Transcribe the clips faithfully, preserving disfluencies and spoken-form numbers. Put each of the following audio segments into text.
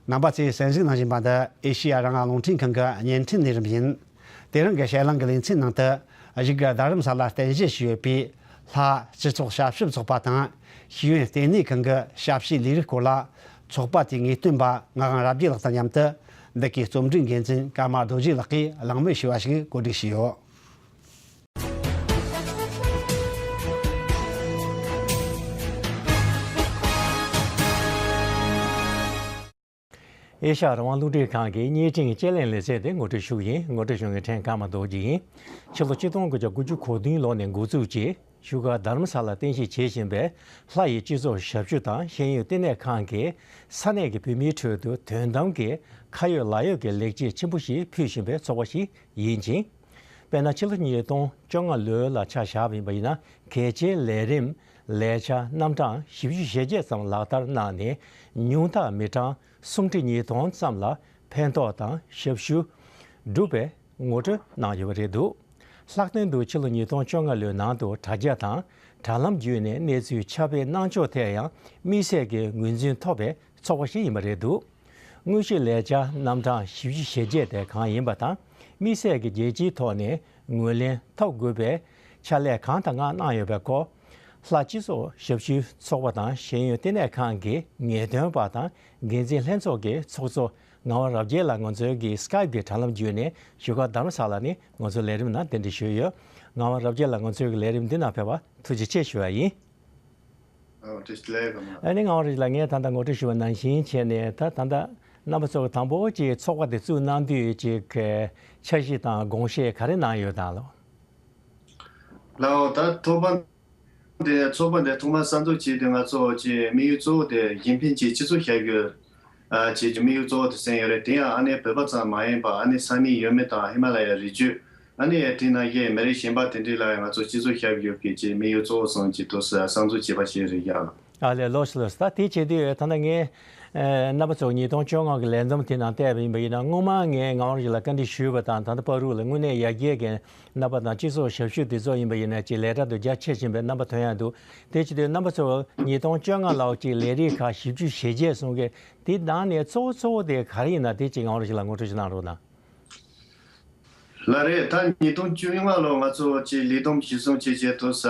རྣམ་པ་ཚོས་གསན་གཟིགས་གནང་བཞིན་པ་འདི་ཨེ་ཤེ་ཡ་རང་དབང་རླུང་འཕྲིན་ཁང་གི་བརྙན་འཕྲིན་ལས་རིམ་ཡིན། དེ་རིང་གི་དཔྱད་གླེང་གི་ལེ་ཚན་ནང་དུ་གཞུག་གི་རྡ་རམ་ས་ལ་རྟེན་གཞི་བྱས་ཡོད་པའི་ལྷ་སྤྱི་ཚོགས་ཞབས་ཞུ་ཚོགས་པ་དང་ཤེས་ཡོན་ལྟེ་གནས་ཁང་གི་ཞབས་ཞུའི་ལས་རིགས་སྐོར་ལ་ཚོགས་པ་དེའི་ངེས་སྟོན་པ་ངག་དབང་རབ་རྒྱས་ལགས་དང་མཉམ་དུ་འདི་གའི་རྩོམ་སྒྲིག་འགན་འཛིན་ཀརྨ་རྡོ་རྗེ་ལགས་ཀྱིས་གླེང་མོལ་ཞུས་པ་ཞིག་གོ་སྒྲིག་བྱས་ཡོད། ཨེ་ཤ་ཡ་རང་དབང་རླུང་འཕྲིན་ཁང་གི་བརྙན་འཕྲིན་དཔྱད་གླེང་ལེ་ཚན་དེ་ངོ་སྤྲོད་ཞུ་གི་ཡིན། ངོ་སྤྲོད་ཞུ་མཁན་ཕྲན་ཀརྨ་རྡོ་རྗེ་ཡིན། ཕྱི་ལོ་ཆིག་སྟོང་དགུ་བརྒྱ་དགུ་བཅུ་གོ་བདུན་ལོ་ནས་འགོ་འཛུགས་ཀྱིས་བཞུགས་སྒར་རྡ་རམ་ས་ལ་རྟེན་གཞི་བྱེད་བཞིན་པའི་ལྷ་ཡི་སྤྱི་ཚོགས་ཞབས་ཞུ་དང་ཤེས་ཡོན་ལྟེ་གནས་ཁང་གིས་ས་གནས་ཀྱི་བོད་མིའི་ཁྲོད་དུ་དོན་དམ་གྱི་ཁ་ཡོད་ལག་ཡོད་ཀྱི་ལེགས་སྐྱེས་ཆེན་པོ་ཞིག་ཕུལ་བཞིན་པའི་ཚོགས་པ་ཞིག་ཡིན་ཅིང་། དཔེར་ན་ཕྱི་ལོ་ཉིས་སྟོང་བཅོ་ལྔ་ལོ་ལ་ཆ་བཞག་པ་ཡིན་པ་ཡིན་ན་གལ་ཆེའི་ལས་རིམ་ལས་འཆར་རྣམ་གྲངས་བཞི་བཅུ་ཞེ་བརྒྱད་ཙམ་ལག་བསྟར་གནང་ནས་ཉུང་མཐའ་མི་གྲངས་སུམ་ཁྲི་ཉིས་སྟོང་ཙམ་ལ་ཕན་ཐོགས་དང་ཞབས་ཞུ་བསྒྲུབས་པའི་ངོ་སྤྲོད་གནང་ཡོད་པ་རེད་འདུག་ལྷག་དོན་དུ་ཕྱི་ལོ་ཉིས་སྟོང་བཅོ་ལྔ་ལོའི་ནང་དུ་དྲ་རྒྱ་དང་དྲ་ལམ་བརྒྱུད་ནས་གནས་ཚུལ་ཁྱབ་སྤེལ་གནང་ཕྱོགས་ཐད་ཡང་དམིགས་བསལ་གྱི་ངོས་འཛིན་ཐོབ་པའི་ཚོགས་པ་ཞིག་ཡིན་པ་རེད་འདུག་དངོས་གཞི་ལས་འཆར་རྣམ་གྲངས་བཞི་བཅུ་ཞེ་བརྒྱད་དེ་གང་ཡིན་པ་དང་དམིགས་བསལ་གྱི་རྒྱལ་སྤྱིའི་ཐོག་ནས་ངོས་ལེན་ཐོབ་དགོས་པའི་ཕྱག་ལས་གང་དང་གང་གནང་ཡོད་པའི་སྐོར། ལྷ་སྤྱི་ཚོགས་ཞབས་ཞུའི་ཚོགས་པ་དང་ཤེས་ཡོན་ལྟེ་གནས་ཁང་གི་ངེས་སྟོན་པ་དང་འགན་འཛིན་ལྷན་ཚོགས་ཀྱི་ཚོགས་གཙོ་ངག་དབང་རབ་རྒྱས་ལགས་ང་ཚོའི་གི་སི་ཀའེབ་ཀྱི་དྲ་ལམ་བརྒྱུད་ནས་བཞུགས་སྒར་རྡ་རམ་ས་ལ་ནས་ང་ཚོའི་ལས་རིམ་ནང་གདན་འདྲེན་ཞུས་ཡོད། ངག་དབང་རབ་རྒྱས་ལགས་ང་ཚོའི་གི་ལས་རིམ་འདི་ནང་ཕེབས་པར་ཐུགས་རྗེ་ཆེ་ཞུ་བ་ཡིན། ཨ་ནི་ངག་དབང་རིག་ལ་ངས་ད་ལྟ་ངོ་སྤྲོད་ཞུས་པ་ནང་བཞིན་བྱས་ནས་ད་ད་ལྟ་རྣམ་པ་ཚོ་གི་དང་པོ་ཅིག་ཚོགས་པ་དེ་བཙུགས་གནང་དུས་ཅིག་འཆར་གཞི་དང་དགོངས་བཞེས་ག་རེ་གནང་ཡོད་དང་ལོ། ལའོ་ད་ཐོག་མ་དེ་ཚོགས་པ་འདི་ཐོག་མར་གསར་འཛུགས་བྱས་དུས་ང་ཚོ་ཅིག་དམིགས་ཡུལ་གཙོ་བོ་དེ་གཞན་ཕན་གྱི་སྤྱི་ཚོགས་ཞབས་ཞུ་ཨ་བྱེད་ཀྱི་དམིགས་ཡུལ་གཙོ་བོ་དེ་བསྟན་ཡོད་རེད། དེ་ཡང་ཨ་ནི་བོད་པ་ཙམ་མ་ཡིན་པ་ཨ་ནི་ས་གནས་ཡུལ་མི་དང་ཧི་མ་ལ་ཡའི་རི་རྒྱུད། ཨ་ནི་དེ་ནང་བཞིན་མི་རིགས་གཞན་པ་དེ་འདྲ་ལ་ཡང་ང་ཚོ་སྤྱི་ཚོགས་ཞབས་ཞུ་གི་ཅིག་དམིགས་ཡུལ་གཙོ་བོ་བཟུང་ཅིག་ཏུ་གསར་འཛུགས་བྱས་པ་ཞིག་རེད་ཡ། ཨ་ལས་ལོ་ཞིག་ལོ་ད་དེ་བྱེད་དུས་ད་ལྟ་ངས་རྣམ་པ་ཚོ་ཉིས་སྟོང་བཅོ་ལྔ་གི་ལས་རིམ་དེ་ནང་བལྟས་པ་ཡིན་པ་ཡིན་ན་སྔོན་མ་ངས་ངག་དབང་རིག་ལ་བཀའ་འདྲི་ཞུས་པ་དང་ད་ལྟ་བར་དུ་ལ་དངོས་གནས་ཡར་རྒྱས་ཀྱི་རྣམ་པ་དང་སྤྱི་ཚོགས་ཞབས་ཞུ་དེ་ཚོ་ཡིན་པ་ཡིན་ན་ཅིག་ལས་གྲྭ་དུ་རྒྱ་ཆེ་ཕྱིན་པའི་རྣམ་པ་ཐོན་ཡ་འདུག་དེ་བྱེད་དུས་རྣམ་པ་ཚོ་ཉིས་སྟོང་བཅོ་ལྔ་ལ་ཅིག་ལས་རིགས་ཁག་བཞི་བཅུ་ཞེ་བརྒྱད་གསུང་གི་དེ་ནང་ནས་གཙོ་བོ་གཙོ་བོ་དེ་ག་རེ་ཡིན་ན་དེ་ཅིག་ངག་དབང་རིག་ལ་ངོ་སྤྲོད་ཅིག་གནང་རོགས་གནང་། ལགས་རེད། ད་ཉིས་སྟོང་བཅོ་ལྔ་ལོ་ང་ཚོ་ཅིག་ལས་བསྡོམས་གཞི་བཟུང་བྱས་བྱས་ཐོག་ས་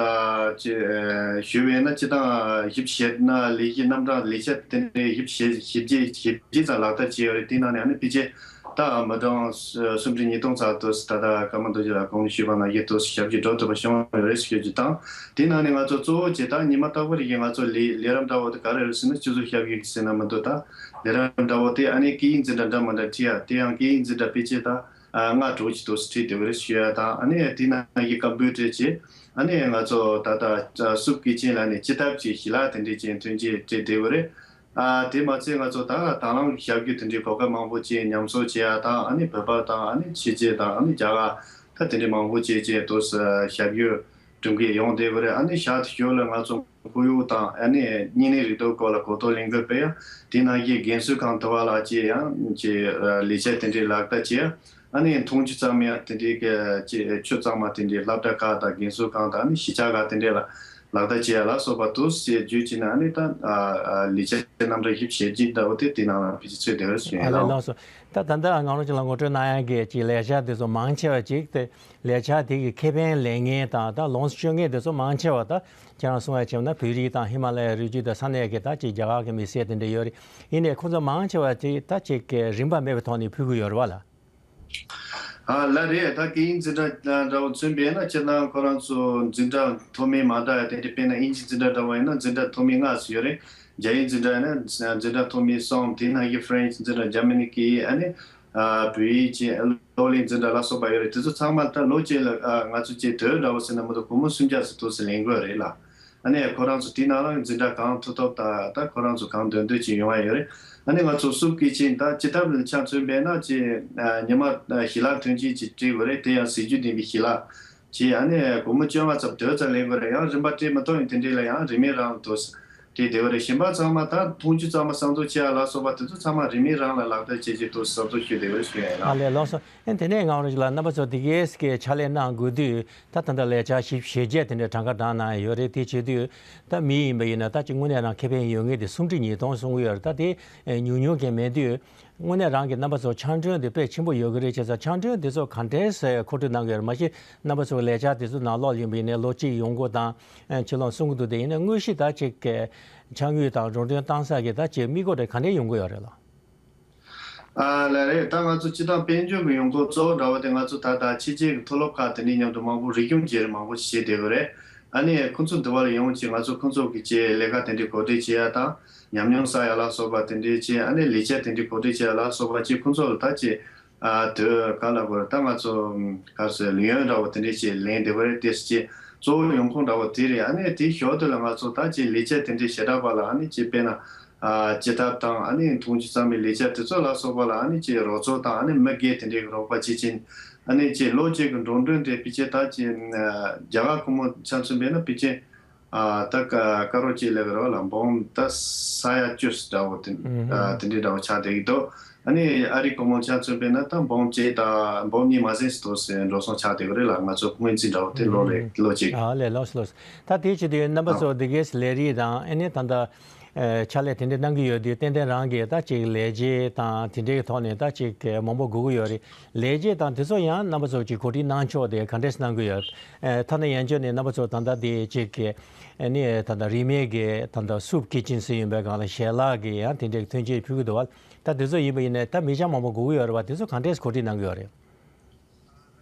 ཅིག་ཞུ་བས་ན་སྤྱི་བཏང་བཞི་བཅུ་ཞེ་ལྔ་ལས་གཞི་རྣམ་གྲངས་ལས་འཆར་དེ་འདྲའི་བཞི་བཅུ་ཞེ་བརྒྱད་ཞེ་བརྒྱད་ཙམ་ལག་བསྟར་བྱས་ཡོད་རེད། དེ་ནང་ནས་ཨ་ནི་ཕལ་ཆེར་ད་མི་གྲངས་སུམ་ཁྲི་ཉིས་སྟོང་ཙམ་ཐོག་ས་ད་ལྟ་ཀརྨ་རྡོ་རྗེ་ལགས་གོང་ནས་ཞུས་པ་ནང་བཞིན་ཐོག་ཞབས་ཀྱིས་འགྲོ་ཐུབ་པ་བྱུང་ཡོད་རེད་ཞུ་རྒྱུ་དང་། དེ་ནང་ནས་ང་ཚོ་གཙོ་བོ་བྱས་ད་ཉི་མ་རྟག་པར་བཞིན་ང་ཚོ་ལས་ལས་རིམ་འདྲ་བོ་དེ་ག་རེ་རེད་ཟེར་ན་སྤྱི་ཚོགས་ཞབས་ཞུ་ཟེར་ན་མི་འདུག་ད་ལས་རིམ་འདྲ་བོ་དེ་ཨ་ནི་སྐད་ཡིག་འཛིན་གྲྭ་འདྲ་མི་འདྲ་ཁྲིད་ཡ་དེ་ཡང་སྐད་ཡིག་འཛིན་གྲྭ་ཕལ་ཆེར་ད། ལྔ་དྲུག་ཅིག་ཏུ་ཁྲིད་བསྡད་ཀྱི་རེད་ཞུ་ཡ་དང་། ཨ་ནི་དེ་ནང་གི་ཀམ་པུ་ཊར་ཅིག་ཨ་ནི་ང་ཚོ་ད་ལྟ་སུབ་ཀི་ཅན་ལ་ནི་སྤྱི་ཐབ་ཅིག་ཞི་ལ་དེ་འདྲས་ཅིག་ཐོན་སྐྱེད་སྤྲད་བསྡད་ཀྱི་རེད། ཨ་དེ་མ་ཚད་ང་ཚོ་ད་དང་བླངས་ཞབས་ཞུ་དེ་འདྲའི་གོ་སྐབས་མང་པོ་ཅིག་མཉམ་གསོག་བྱེད་ཡ་དང་། ཨ་ནི་བོད་པ་དང་ཨ་ནི་ཕྱི་རྒྱལ་དང་ཨ་ནི་རྒྱ་གར་ད་དེ་འདྲའི་མང་པོ་ཅིག་ཅིག་ཏུ་ཞབས་ཞུ་སྒྲུབ་མཁན་ཡོང་བསྡད་ཀྱི་རེད། ཨ་ནི་ཞག་དེ་ཞོར་ལ་ང་ཚོ་ཁོར་ཡུག་དང་ཨ་ནི་གཉན་ནད་རིག་དོགས་སྐོར་ལ་གོ་རྟོགས་ལེན་དགོས་པས་ཡ། དེ་ནང་བཞིན་རྒན་གསོའི་ཁང་དུ་བ་ལ་ཅིག་ཡང་ཅིག་ལས་བྱེད་དེ་འདྲའི་ལག་བསྟར་བྱེད་ཡ། ཨ་ནི་འཐུང་ཆུ་གཙང་མ་དེ་འདྲའི་གི་ཅིག་ཆུ་གཙང་མ་དེ་འདྲའི་སློབ་གྲྭ་ཁག་དང་རྒན་གསོ་ཁང་དང་ཨ་ནི་གཞིས་ཆགས་ཁག་དེ་འདྲའི་ལ་ལག་བསྟར་བྱེད་ཡ་ལ་སོགས་པ་དུ་ཞེས་བརྗོད་ཅིག་ན་ཨ་ནི་ད་ལས་བྱེད་རྣམ་གྲངས་བཞི་བཅུ་ཞེ་གཅིག་འདྲ་བོ་དེ་དེ་ནང་ལ་ཕལ་ཆེར་ཚུད་བསྡད་ཡོད་ཞུ་ཡིན། ཨ་ལས་ལགས་སོ། ད་ད་ལྟ་ང་རང་ཅིག་ལ་ངོ་སྤྲོད་གནང་ཡ་གི་ཅིག་ལས་བྱ་དེ་ཚོ་མང་ཆེ་བ་ཅིག་དེ་ལས་བྱ་དེ་གི་ཁེ་ཕན་ལེན་མཁན་དང་ད་ལོངས་སུ་སྤྱོད་མཁན་དེ་ཚོ་མང་ཆེ་བ་ད་ཁྱེད་རང་གསུང་ཡ་བྱས་ན་བོད་རིགས་དང་ཧི་མ་ལ་ཡའི་རི་རྒྱུད་དང་ས་གནས་ཀྱི་ད་ཅིག་རྒྱ་གར་གི་མི་སེར་དེ་འདྲ་ཡོད་རེད། ཡིན་ནའི་ཁོང་ཚོ་མང་ཆེ་བ་ཅིག་ད་ཅིག་གི་རིན་པ་མེད་པའི་ཐོག་ནས་ཕུལ་གི་ཡོད་རེད་བ་ལ། ཨ་ལགས་རེད། ད་སྐད་ཡིག་འཛིན་གྲྭ་འདྲ་བོ་མཚོན་པས་ན་སྤྱིར་བཏང་ཁོ་རང་ཚོ་འཛིན་གྲྭ་མཐོ་དམན་མ་འདྲ་ཡ་དེ་འདྲ་དཔེར་ན་དབྱིན་ཇི་འཛིན་གྲྭ་འདྲ་བོ་ཡིན་ན་འཛིན་གྲྭ་མཐོ་དམན་ལྔ་ཙམ་ཡོད་རེད། རྒྱ་ཡིག་འཛིན་གྲྭ་ཡིན་ན་འཛིན་གྲྭ་མཐོ་དམན་གསུམ། དེ་ནང་བཞིན་ཧྥ་རན་སི་འཛིན་གྲྭ་འཇར་མ་ནི་སྐད་ཡིག་ཨ་ནི་བོད་ཡིག་ཅིག་གློག་ཀླད་འཛིན་གྲྭ་ལ་སོགས་པ་ཡོད་རེད། དེ་ཚོ་ཚང་མ་ད་ལོ་གཅིག་ལ་ང་ཚོ་ཅིག་དོས་འདྲ་བོ་ཟེར་ན་མི་འདུག་སྒོར་མོ་སུམ་བརྒྱ་ཙམ་ཏོག་ཙམ་ལེན་དགོས་རེད་ལ། ཨ་ནི་ཁོ་རང་ཚོ་དེ་ནང་ལ་འཛིན་གྲྭ་གང་ཐུབ་ཐུབ་ད་ད་ཁོ་རང་ཚོ་གང་འདོད་འདོད་ཅིག་ཡོང་བ་ཡོད་རེད། ཨ་ནི་ང་ཚོ་སུབ་ཀི་ཅན་ད་སྤྱི་ཐབ་ལ་ཆ་མཚོན་པས་ན་ཅིག་ཉི་མ་ཞི་ལ་ཐོན་སྐྱེད་ཅིག་སྤྲད་དགོས་རེད། དེ་ཡང་ཟས་བཅུད་ལྡན་པའི་ཞི་ལ་ཅིག་ཨ་ནི་སྒོར་མོ་བཅོ་ལྔ་ཙམ་དོས་ཙམ་ལེན་དགོས་རེད། ཡང་རིན་པ་སྤྲད་མི་ཐུབ་ཡིན་དེ་འདྲས་ལ་ཡང་རིན་མེད་རང་དུ་ དེ་བདེ་བ་རེད། གཞན་པ་ཚང་མ་ད་མཐོང་ཆོས་གཙང་མ་གསར་འཛུགས་བྱེད་ཡ་ལ་སོགས་པ་དེ་ཚོ་ཚང་མ་རིན་མེད་རང་ལ་ལག་བསྟར་བྱེད་ཀྱི་འདུག་གསར་འཛུགས་ཞུས་བདེ་བ་རེད་ཞུ་ཡ་ཡིན། ཨ་ལས། ལགས་སོ། ཨེ་དེ་ནས་ངག་དབང་རིན་པོ་ཆེ་ལགས། རྣམ་པ་ཚོ་དེ་གས་ཀྱི་ཕྱག་ལས་གནང་དགོས་དུས་ད་ད་ལྟ་ལས་འཆར་ཞིབ་ཞལ་བརྒྱད་དེ་འདྲ་གྲངས་ཀ་བགྲངས་གནང་ཡོད་རེད། དེ་བྱེད་དུས་ད་མི་ཡིན་པ་ཡིན་ན་ད་ཅིག་དངོས་གནས་རང་ཁེ་ཕན་ཡོད་མཁན་དེ་སུམ་ཁྲི་ཉིས་སྟོང་གསུང་གི་ཡོད་རེད། ད་དེ་ཉུང་ཉུང་གང་མེད་དུས། དངོས་གནས་རང་གི་རྣམ་པ་ཚོ་ཆ་འཇོག་དེ་དཔེ་ཆེན་པོ་ཡོད་ཀྱི་རེད། བྱས་ཙང་ཆ་འཇོག་དེ་ཚོ་ག་འདྲས་མཁོ་སྤྲོད་གནང་གི་ཡོད་རེད། མ་གཞི་རྣམ་པ་ཚོ་ལས་འཆར་དེ་ཚོ་ནང་ལོགས་ཡིན་པ་ཡིན་ནའི་ལོ་གཅིག་ཡོང་སྒོ་དང་ཕྱིར་ལོག་གསུང་གི་འདུག་དེ་ཡིན་ན་དངོས་གཞི་ད་ཅིག་གི་ཕྱག་དངུལ་དང་འགྲོ་གྲོན་བཏང་ས་གི་ད་ཅིག་དམིགས་སྒོ་དེ་ག་འདྲས་ཡོང་གི་ཡོད་རེད་ལགས། ཨ་ལགས་རེད། ད་ང་ཚོ་སྤྱི་བཏང་དཔལ་འབྱོར་གྱི་ཡོང་ཁུངས་གཙོ་བོ་འདྲ་བོ་དེ་ང་ཚོ་ད་ལྟ་ཕྱི་རྒྱལ་གྱི་མཐོ་སློབ་ཁག་དེ་འདྲའི་མཉམ་དུ་མང་པོ་རིག་གཞུང་བརྗེ་རེས་མང་པོ་ཞིག་བྱེད་བསྡད་ཀྱི་རེད། ཨ་ནི་ཁོང་ཚོ་འདི་བར་ཡོང་བྱས་ང་ཚོ་ཁོང་ཚོ་གི་ཆེད་ལས་ཀ་དེ་འདྲའི་གོ་སྒྲིག་བྱེད་ཡ་དང་། ཉམས་མྱོང་བསགས་ཡ་ལ་སོགས་པ་དེ་འདྲའི་ཆེད། ཨ་ནི་ལས་བྱེད་དེ་འདྲའི་གོ་སྒྲིག་བྱེད་ཡ་ལ་སོགས་པ་ཅིག་ཁོང་ཚོ་ལ་ད་ཅིག་ཨ་དོ་ག་ལ་གོ་ད་ང་ཚོ་ག་ཟེར་ལས་ཡོན་འདྲ་བོ་དེ་འདྲའི་ཆེད་ལེན་བསྡད་པ་རེད། དེ་ཅིག་གཙོ་བོ་ཡོང་ཁུངས་འདྲ་བོ་དེ་རེད། ཨ་ནི་དེ་ཞོར་དུ་ལ་ང་ཚོ་ད་ཅིག་ལས་བྱེད་དེ་འདྲའི་ཞེ་དྲག་པ་ལ་ཨ་ནི་ཅིག་དཔེར་ན་ཨ་སྤྱི་ཐབ་དང་། ཨ་ནི་མཐོང་ཆོས་གཙང་མའི་ལས་བྱེད་དེ་ཚོ་ལ་སོགས་པ་ལ་ཨ་ནི་ཅིག་རོགས་ཚོགས་དང་། ཨ་ནི་མི་སྒེར་དེ་འདྲའི་རོགས་པ་བྱེད་ཀྱིན། ཨ་ནི་ཅིག་ལོ་གཅིག་གི་འགྲོ་གྲོན་དེ་ཕལ་ཆེར་ད་ཅིག་རྒྱ་གར་ཁོ་མོ་ཆ་མཚོན་པས་ན་ཕལ་ཆེར། ཨ་ད་ཀ་ཀ་རོ་ཅིག་ལས་ཀ་རོ་ལ་འབུམ་ད་ས་ཡ་བཅུ་འདྲ་བོ་དེ་ཨ་དེ་འདྲའི་འདྲ་བོ་ཆགས་བསྡད་ཀྱི་འདུག་ཨ་ནི་ཨ་རི་ཁོ་མོ་ཆ་མཚོན་པས་ན་ད་འབུམ་གཅིག་དང་འབུམ་གཉིས་མ་ཟིན་ཙམ་འདུག་ཟེར་འགྲོ་སོང་ཆགས་བསྡད་ཀྱི་རེད་ལགས། ང་ཚོ་སྔོན་རྩིས་འདྲ་བོ་དེ་ལོ་རེ་ལོ་གཅིག་ཨ་ལས། ལགས་སོ། ལགས་སོ། ད་དེ་བྱེད་དུས་རྣམ་པ་ཚོ་འདི་གས་ལས་རིགས་དང་། ཨ་ནི་ད་ལྟ་ཨ་ཕྱག་ལས་དེ་འདྲ་གནང་གི་ཡོད་དུས་ཏན་ཏན་རང་གིས་ད་ཅིག་ལས་བྱེད་དང་དེ་འདྲའི་ཐོག་ནས་ད་ཅིག་མང་པོ་དགོས་ཀྱི་ཡོད་རེད། ལས་བྱེད་དང་དེ་ཚོ་ཡང་རྣམ་པ་ཚོ་ཅིག་གོ་སྒྲིག་གནང་ཕྱོགས་དེ་ག་འདྲས་གནང་གི་ཡོད། ཨ་ཐ་ན་ཡན་ཆོད་ནས་རྣམ་པ་ཚོ་ད་ལྟ་དེ་ཅིག་གི་ཨ་ནི་ད་ལྟ་རིན་མེད་ཀྱི་ད་ལྟ་སུབ་ཀི་ཅན་ཟེར་ཡིན་པའི་སྒང་ལ་ཞལ་ལག་གི་ཡང་དེ་འདྲའི་ཐོན་སྐྱེད་ཕུལ་གྱི་འདུག་བ། ད་དེ་ཚོ་ཡིན་པ་ཡིན་ནའི་ད་མི་ཆ་མང་པོ་དགོས་ཀྱི་ཡོད་རེད་བ། དེ་ཚོ་ག་འདྲས་གོ་སྒྲིག་གནང་གི་ཡོད་རེད།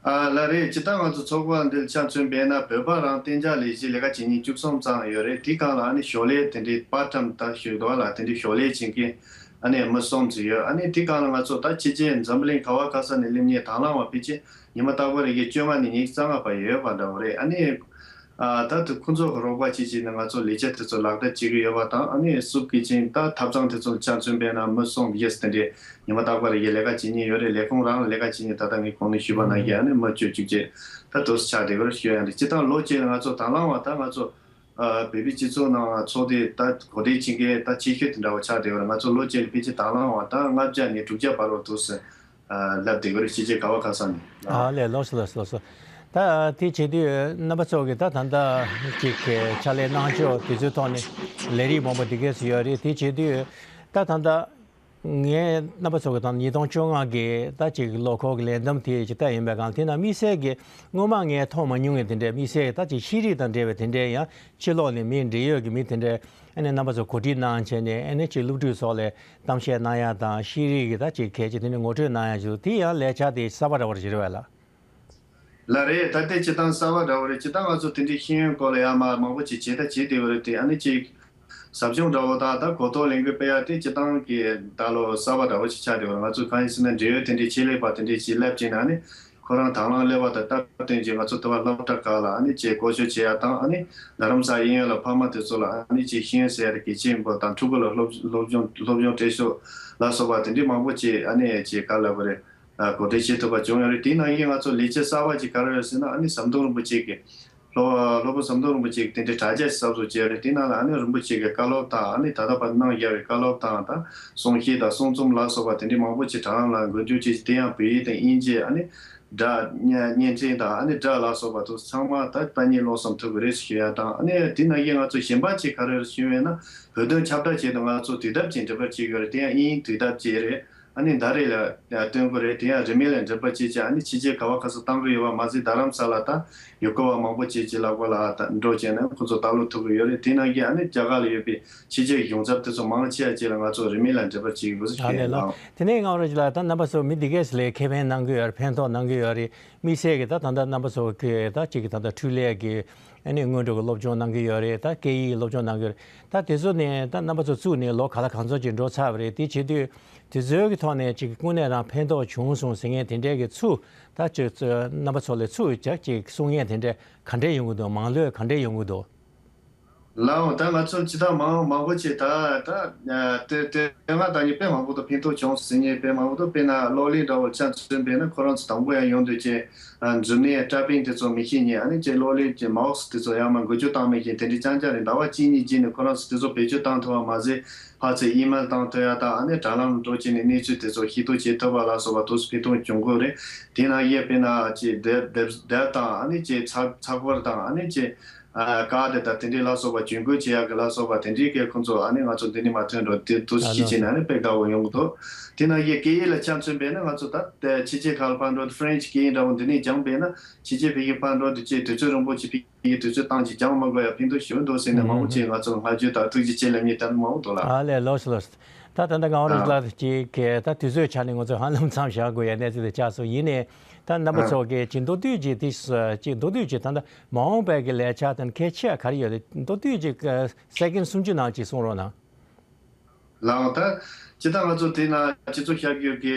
ཨ་ལགས་རེད། སྤྱིར་བཏང་ང་ཚོ་ཚོགས་པ་འདི་ཆ་མཚོན་པས་ན་བོད་པ་རང་གཏན་འཇགས་ལས་གཞི་ལས་ཀ་བྱེད་མཁན་བཅུ་གསུམ་ཙམ་ཡོད་རེད། དེའི་སྒང་ལ་ཨ་ནི་ཞོར་ལས་དེ་འདྲའི་པར་ཊའིམ་ད་ཞུ་དོ་ལ་དེ་འདྲའི་ཞོར་ལས་བྱེད་མཁན་ཨ་ནི་མི་གསུམ་ཙམ་ཡོད། ཨ་ནི་དེའི་སྒང་ལ་ང་ཚོ་ད་ཕྱི་རྒྱལ་འཛམ་བུ་གླིང་ག་བ་ག་ས་ནས་སླེབས་མཁན་དང་བླངས་བ་ཕལ་ཆེར་ཉི་མ་རྟག་པར་རེ་གི་བཅོ་ལྔ་ནས་ཉི་ཤུ་རྩ་ལྔ་བར་ཡོད་པ་འདྲ་བོ་རེད། ཨ་ནི། ཨ་ད་དུ་ཁོང་ཚོ་གི་རོགས་པ་བྱེད་ཀྱི་ནི་ང་ཚོ་ལས་བྱེད་དེ་ཚོ་ལག་བསྟར་བྱེད་ཀྱི་ཡོད་པ་དང་། ཨ་ནི་སུབ་ཀི་ཅན་ད་ཐབ་ཚང་དེ་ཚོ་ཆ་མཚོན་པས་ན་མི་གསུམ་བཞི་དེ་འདྲས་ཉི་མ་རྟག་པར་རེ་གི་ལས་ཀ་བྱེད་མཁན་ཡོད་རེད། ལས་ཁུངས་རང་ལ་ལས་ཀ་བྱེད་མཁན་ད་ལྟ་ངས་གོང་ནས་ཞུས་པ་ནང་བཞིན་ཨ་ནི་མི་བཅུ་བཅུ་བརྒྱད་ད་དུ་ཆགས་བསྡད་ཀྱི་རེད་ཞུ་ཡ་རེད། སྤྱིར་བཏང་ལོ་གཅིག་ལ་ང་ཚོ་དང་བླངས་བ་ད་ང་ཚོ་ཨ་བོད་པའི་སྤྱི་ཚོགས་ནང་ཚོགས་སྡེ་ད་གོ་སྒྲིག་བྱེད་མཁན་ད་ཆེ་ཤོས་དེ་འདྲ་བོ་ཆགས་བསྡད་ཀྱི་རེད། ང་ཚོ་ལོ་གཅིག་ལ་ཕལ་ཆེར་དང་བླངས་བ་ད་ལྔ་བརྒྱ་ནས་དྲུག་བརྒྱ་བར་བ་འདུག་ཟེར། ཨ་ལབ་བསྡད་ཀྱི་རེད། ཕྱི་རྒྱལ་ག་བ་ག་ས་ནས། ཨ་ལས། ལགས་སོ། ལགས་སོ། ལགས་སོ། ད་དེ་བྱེད་དུས་རྣམ་པ་ཚོ་གི་ད་ད་ལྟ་ཅིག་གི་ཕྱག་ལས་གནང་ཕྱོགས་དེ་ཚོའི་ཐོག་ནས་ལས་རིགས་མང་པོ་དེ་གས་སུ་ཡོད་རེད། དེ་བྱེད་དུས་ད་ད་ལྟ་ངས་རྣམ་པ་ཚོ་གི་ད་ཉིས་སྟོང་བཅོ་ལྔ་གི་ད་ཅིག་ལོ་འཁོར་གི་ལས་བསྡོམས་དེ་ཅིག་ལྟ་ཡིན་པའི་སྒང་དེ་ན་དམིགས་བསལ་གྱི་སྔོན་མ་ངས་མཐོང་མ་མྱོང་བའི་དེ་འདྲའི་དམིགས་བསལ་གྱི་ད་ཅིག་ཤེས་རིག་དང་འབྲེལ་བའི་དེ་འདྲའི་ཡང་ཕྱི་ལོགས་ནས་མི་འབྲེལ་ཡོད་ཀྱི་མི་དེ་འདྲའི་ཨ་ནི་རྣམ་པ་ཚོ་གོ་སྒྲིག་གནང་བྱས་ནས་ཨ་ནི་ཅིག་སློབ་ཕྲུག་སོགས་ལ་གཏམ་བཤད་གནང་ཡ་དང་། ཤེས་རིག་གི་ད་ཅིག་གལ་ཆེ་དེ་འདྲ་ངོ་སྤྲོད་གནང་ཡ་ཞུ་དེ་ཡང་ལས་འཆར་དེ་གསར་པ་འདྲ་བོ་ཞིག་རེད་བས་ལགས། ལགས་རེད། ད་ལྟའི་སྤྱིར་བཏང་གསར་པ་འདྲ་བོ་རེད། སྤྱིར་བཏང་ང་ཚོ་དེ་འདྲའི་ཤེས་ཡོན་སྐོར་ལ་ཡང་མ་མང་པོ་ཅིག་བྱེད་ད་བྱེད་བསྡད་པ་རེད་དེ། ཨ་ནི་ཅིག་ཟབ་སྦྱོང་འདྲ་བོ་དང་ད་གོ་རྟོགས་ལེན་གི་སྤེལ་ཡ་དེ་སྤྱིར་བཏང་གི་ད་ལོ་གསར་པ་འདྲ་བོ་ཅིག་ཆགས་བསྡད་པ་རེད། ང་ཚོ་གང་ཡིན་ཟེར་ན་འབྲེལ་ཡོད་དེ་འདྲའི་ཆེད་ལས་པ་དེ་འདྲའི་ཅིག་སླེབས་བྱས་ན་ཨ་ནི་ཁོ་རང་དང་བླངས་སླེབས་པ་དང་སྟབས་བསྟུན་གྱིས་ང་ཚོ་དེ་བ་སློབ་གྲྭ་ཁག་ལ་ཨ་ནི་ཅིག་བསྐོ་སྤྱོད་བྱེད་ཡ་དང་། ཨ་ནི་རྡ་རམ་ས་གཡས་གཡོན་ལ་ཕ་མ་དེ་ཚོ་ལ་ཨ་ནི་ཅིག་ཤེས་ཡོན་ཟེར་ཡ་དེ་གལ་ཆེན་པོ་དང་། ཕྲུ་གུ་ལ་སློབ་སློབ་སྦྱོང་སློབ་སྦྱོང་སྤྲད་ཕྱོགས་ལ་སོགས་པ་དེ་འདྲའི་མང་པོ་ཅིག་ཨ་ནི་ཅིག་ག་ལབ་དགོས་རེད། ཨ་གོ་སྒྲིག་བྱེད་ཐུབ་པ་བྱུང་ཡོད་རེད། དེའི་ནང་བཞིན་ང་ཚོ་ལས་བྱེད་གསར་པ་ཅིག་ག་རེ་རེད་ཟེར་ན། ཨ་ནི་ཟམ་གདོང་རིན་པོ་ཆེ་གི་སློབ་སློབ་དཔོན་ཟམ་གདོང་རིན་པོ་ཆེ་གི་དེ་འདྲའི་དྲ་རྒྱ་ཞིག་གསར་བཟོ་བྱས་རེད། དེའི་ནང་ལ་ཨ་ནི་རིན་པོ་ཆེ་གི་བཀའ་སློབ་དང་། ཨ་ནི་ད་ལྟ་བར་གནང་བཞག་པའི་བཀའ་སློབ་དང་། ད་གསུང་བཤད་དང་གསུང་རྩོམ་ལ་སོགས་པ་དེ་འདྲའི་མང་པོ་ཅིག་དྲ་ལམ་ལ་འགོ་འཛུགས་བྱས། དེ་ཡང་བོད་ཡིག་དང་དབྱིན་ཇི། ཨ་ནི་སྒྲ་བརྙན་བརྙན་འཕྲིན་དང་། ཨ་ནི་སྒྲ་ལ་སོགས་པ་དེ་ཚང་མ་ད་ལྟ་ཉིད་ཀློག་གསུམ་ཐུབ་ཀྱི་རེད་ཞུ་ཡ་དང་། ཨ་ནི་དེའི་ནང་བཞིན་ང་ཚོ་གཞན་པ་ཅིག་ག་རེ་རེད་ཞུས་པས་ན། བོད་དོན་ཁྱབ་བསྒྲགས་ཆེད་དུ་ང་ཚོ་དུས་དེབ་ཅིག་འབྲི་འབུར་བྱེད་ཀྱི་ཡོད་རེད། དེ་ཡང་དབྱིན་ཡིག་དུས་དེབ་ཅིག་རེད། ཨ་ནི་ཟླ་རེ་ལ་སྟོན་གྱི་རེད། དེ་ཡང་རིན་མེད་ལ་འབྲི་འབུར་བྱེད་ཅིག་ཨ་ནི་ཕྱི་རྒྱལ་ག་བ་ག་ས་བཏང་གི་ཡོད་པ་མ་ཟད། རྡ་རམ་ས་ལ་ད་ཡུལ་སྐོར་བ་མང་པོ་བྱེད་ཅིག་ལག་པ་ལ་ད་འགྲོ་བྱས་ན་ཁོ་ཚོ་ལྟ་ཀློག་ཐུབ་ཀྱི་ཡོད་རེད། དེ་ནང་བཞིན་ཨ་ནི་རྒྱ་གར་ལ་ཡོད་པའི་ཕྱི་རྒྱལ་གྱི་གཞུང་ཚབ་དེ་ཚོ་མང་ཆེ་བ་ཅིག་ལ་ང་ཚོ་རིན་མེད་ལ་འབྲི་འབུར་བྱེད་ཀྱི་ཡོད་ཟེར་ཞུ་ཡ་ཡིན། ལགས། དེ་ནས་ངག་དབང་རིན་པོ་ཆེ་ལགས། ད་རྣམ་པ་ཚོ་མི་འདི་གས་ལ་ཁེ་ཕན་གནང་གི་ཡོད་རེད། ཕན་ཐོགས་གནང་གི་ཡོད་རེད། དམིགས་བསལ་གྱི་ད་ད་ལྟ་རྣམ་པ་ཚོ་གི་ད་ཅིག་གི་ད་ལྟ་འཕྲུལ་ལས་ཀྱི་ཨ་ནི་སྔོན་འགྲོ་གི་སློབ་སྦྱོང་གནང་གི་ཡོད་རེད། ད་སྐད་ཡིག་སློབ་སྦྱོང་གནང་གི་ཡོད་རེད། ད་དེ་ཚོ་ནས་ད་རྣམ་པ་ཚོ་བཙུགས་ནས་ལོ་ག་ལ་གང་འཚམ་ཅིག་འགྲོ་ཚར་བ་རེད། དེ་བྱེད་དུས་དེ་ཚོའི་གི་ཐོག་ནས་ཅིག་དངོས་གནས་རང་ཕན་ཐོགས་བྱུང་སོང་ཟེར་མཁན་དེ་འདྲའི་གི་ཚུར་ད་ཅིག་རྣམ་པ་ཚོ་ལ་ཚུར་ཅིག་ཅིག་གསུང་མཁན་དེ་འདྲ་ག་འདྲས་ཡོང་གི་འདུག་མང་ལོས་ག་འདྲས་ཡོང་གི་འདུག་ལའོ། ད་ང་ཚོ་ཅི་ད་མང་མང་པོ་ཅིག་ད་ད་དེ་དེ་ང་ད་ནི་དཔེ་མང་པོ་དང་ཕན་ཐོགས་བྱུང་ཟེར་ཉེ་དཔེ་མང་པོ་དང་དཔེར་ན་གློག་ཀླད་འདྲ་བོ་ཆ་མཚོན་པས་ན་ཁོ་རང་ཚོ་དང་པོ་ཡང་ཡོང་དུས་ཀྱི་མཛུབ་གནོན་ཊའི་པིང་དེ་ཚོ་མི་ཤེས་ཉེ་ཨ་ནི་ཅེ་གློག་ཀླད་ཀྱི་མའོ་སི་དེ་ཚོ་ཡང་མ་འགུལ་སྐྱོད་བཏང་མི་ཤེས་དེ་འདྲའི་རྐྱང་རྐྱང་རེད། ཟླ་བ་གཅིག་གཉིས་རྗེས་ནས་ཁོ་རང་ཚོ་དེ་ཚོ་བེད་སྤྱོད་བཏང་ཐུབ་པ་མ་ཟད་ཕར་ཚུར་ཨི་མེལ་བཏང་ཐུབ་ཡ་དང་ཨ་ནི་དྲ་ལམ་འགྲོ་བྱས་ནས་གནས་ཚུལ་དེ་ཚོ་ཤེས་རྟོགས་བྱེད་ཐུབ་པ་ལ་སོགས་པ་དུས་སུ་ཕན་ཐོགས་བྱུང་དགོས་རེད། དེ་ན་ཡས་དཔེར་ན་ཅེ་དེབ་དེབ་དེབ་དང་ཨ་ནི་ཅེ་ཚགས་ཚགས་པར་དང་ཨ་ནི་ཅེ། ཨ་ཀ་དེ་དང་དེ་འདྲའི་ལ་སོགས་པ་ཇུས་འགོད་བྱེད་ཡག་གི་ལ་སོགས་པ་དེ་འདྲའི་སྐད་ཁོང་ཚོ་ཨ་ནི་ང་ཚོ་འདི་ནས་མ་ཐོན་འགྲོ་དེ་དུས་ཨ་ཤི་ལགས་བྱས་ནས་སོ། ཨ་ནི་དཔེ་དགའ་བོ་ཡོང་གི་འདུག་དེ་ན་ཡི་སྐད་ཡིག་ལ་ཆ་མཚོན་པས་ན་ང་ཚོ་ད་ཕྱི་རྒྱལ་ཁག་ལ་ཕར་འགྲོ་ཧྥ་རན་ཆི་སྐད་ཡིག་འདྲ་བོ་འདི་ནས་སྦྱངས་པས་ན་ཕྱི་རྒྱལ་ཕ་གི་ཕར་འགྲོ་དུས་ཅེས་དུས་ཚོད་རིང་པོ་ཅིག་ཕ་གི་དུས་ཚོད་བཏང་ཅིག་སྦྱང་མ་དགོས་ཡ་ཕན་ཐོགས་ཞེ་པོ་འདུག་ཟེར་ནས་མང་པོ་ཅིག་ང་ཚོ་ལ་བསྔགས་བརྗོད་དང་ཐུགས་རྗེ་ཆེ་ལབ་མཁན་ད་མང་པོ་འདུག་ལ། ཨ་ལས་ལོས་སོ་ལོས་སོ། ད་ད་ལྟ་ངག་དབང་རིག་ལགས་ཀྱིས་ད་དུས་ཚོད་ཆ་ནས་ང་ཚོ་ཧ་ལམ་མཚམས་བཞག་དགོས་ཡ་གནས་ཚུལ་དེ་ཆགས་སོང་། ཡིན་ནའི་ད་རྣམ་པ་ཚོ་གིས་ཅིག་མདོར་བསྡུས་ཅིག་དེ་ཅིག་མདོར་བསྡུས་ཅིག་ད་ལྟ་མ་འོངས་པའི་གི་ལས་འཆར་དང་གལ་ཆེ་བ་ག་རེ་ཡོད་རེད། མདོར་བསྡུས་ཅིག་སེ་ཀེན་སུམ་ཅུ་ནང་ཅིག་གསུང་རོགས་གནང་། ལའོ། ད་ཇི་ལྟར་ང་ཚོ་དེ་ན་སྤྱི་ཚོགས་ཤར་བསྐྱོད་ཀྱི་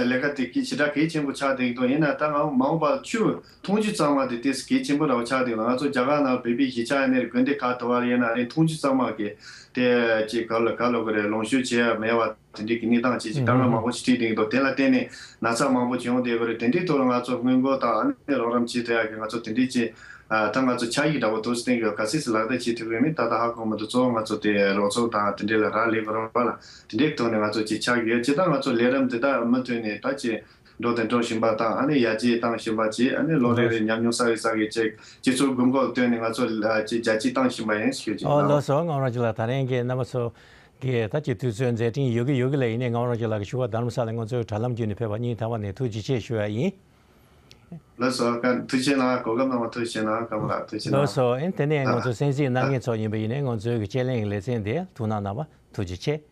ལས་ཀ་དེ་གི་ཞེ་དྲག་གལ་ཆེན་པོ་ཆགས་བསྡད་ཀྱི་འདུག་ཡིན་ན་ད་ང་མ་འོངས་པ་ཆུ་འཐུང་ཆུ་གཙང་མ་དེ་ཏོག་ཙམ་གལ་ཆེན་པོ་འདྲ་བོ་ཆགས་བསྡད་ཀྱི་འདུག་ང་ཚོ་རྒྱ་གར་ནང་བོད་པའི་གཞིས་ཆགས་ཡིན་ནའི་དགོན་སྡེ་ཁག་དུ་བར་ཡིན་ན་རེད་འཐུང་ཆུ་གཙང་མ་གི་དེ་ཅིག་ག་ལ་ག་ལ་གི་རེད་ལོངས་སྤྱོད་བྱེད་ཡ་མེད་པ་དེ་འདྲའི་གི་གནས་སྟངས་ཅིག་ཅིག་དཀའ་ངལ་མང་པོ་ཞིག་འཕྲད་བསྡད་ཀྱི་འདུག་དེ་ལ་བརྟེན་ནས་ན་ཚ་མང་པོ་ཅིག་ཡོང་བསྡད་ཀྱི་རེད། དེ་འདྲའི་ཐོག་ལ་ང་ཚོ་སྔོན་འགོག་དང་ཨ་ནི་རོགས་རམ་བྱེད་ཐུབ་ཡ་གི་ང་ཚོ་དེ་འདྲའི་ཅིག་ཨ་ད་ང་ཚོ་ཕྱག་ཡིག་འདྲ་བོ་དུས་སྟེང་གི་ག་སྲིད་སུ་ལག་བསྟར་བྱེད་ཐུབ་ཀྱི་མིན་ད་ལྟ་ཧ་གོ་མི་འདུག་གཙོ་བོ་ང་ཚོ་དེ་རོགས་ཚོགས་དང་དེ་འདྲའི་ལ་རག་ལས་དགོས་རེད་པ་ལ་དེ་འདྲའི་ཐོག་ནས་ང་ཚོ་ཅིག་ཕྱག་ཡིག་ཇི་ལྟར་ང་ཚོ་ལས་རིམ་འདི་དག་མུ་མཐུད་ནས་ད་ཅིག་འགྲོ་དང་འགྲོ་བཞིན་པ་དང་ཨ་ནི་ཡར་རྒྱས་བཏང་བཞིན་པ་ཅིག་ཨ་ནི་ལོ་རེ་རེ་ཉམས་མྱོང་གསར་བའི་གསར་གྱི་ཅིག་སྤྱི་ཚོགས་དགོས་མཁོ་ལ་ལྟོས་ནས་ང་ཚོ་ཅིག་རྒྱ་སྐྱེད་བཏང་བཞིན་པ་ཡིན་ཞུ་ཅིག་ཨོ་ལགས་སོ། ངག་དབང་རིག་ལགས་ད་རིང་གི་རྣམ་པ་ཚོ་གིས་ད་ཅིག་དུས་ཚོད་མཛད་འཕྲིན་ཡོད་གི་ཡོད་གི་ལ་ཡིན་ནའི་ངག་དབང་རིག་ལགས་ཀྱི་ཞུ་བ་རྡ་རམ་ས་ལ་ང་ཚོའི་དྲ་ལམ་བརྒྱུད་ནས་ཕེབས་པ་སྙིང་ཐག་པ་ནས་ཐུགས་རྗེ་ཆེ་ཞུ་ཡ་ཡིན། ལགས་སོ། བཀའ་ཐུགས་རྗེ་གནང་། གོ་སྐབས་གནང་བ་ཐུགས་རྗེ་གནང་། སྐམ་ལགས་ཐུགས་རྗེ་གནང་། ལགས་སོ། ཨེ་དེ་ནས་ང་ཚོ་གསན་གཟིགས་གནང་མཁན་ཚོ་ཡིན་པ་ཡིན་ནའི་ང་ཚོའི་གི་དཔྱད་གླེང་གི་ལེ་ཚན་དེ་ཐུགས་སྣང་གནང་བ་ཐུགས་རྗེ་ཆེ།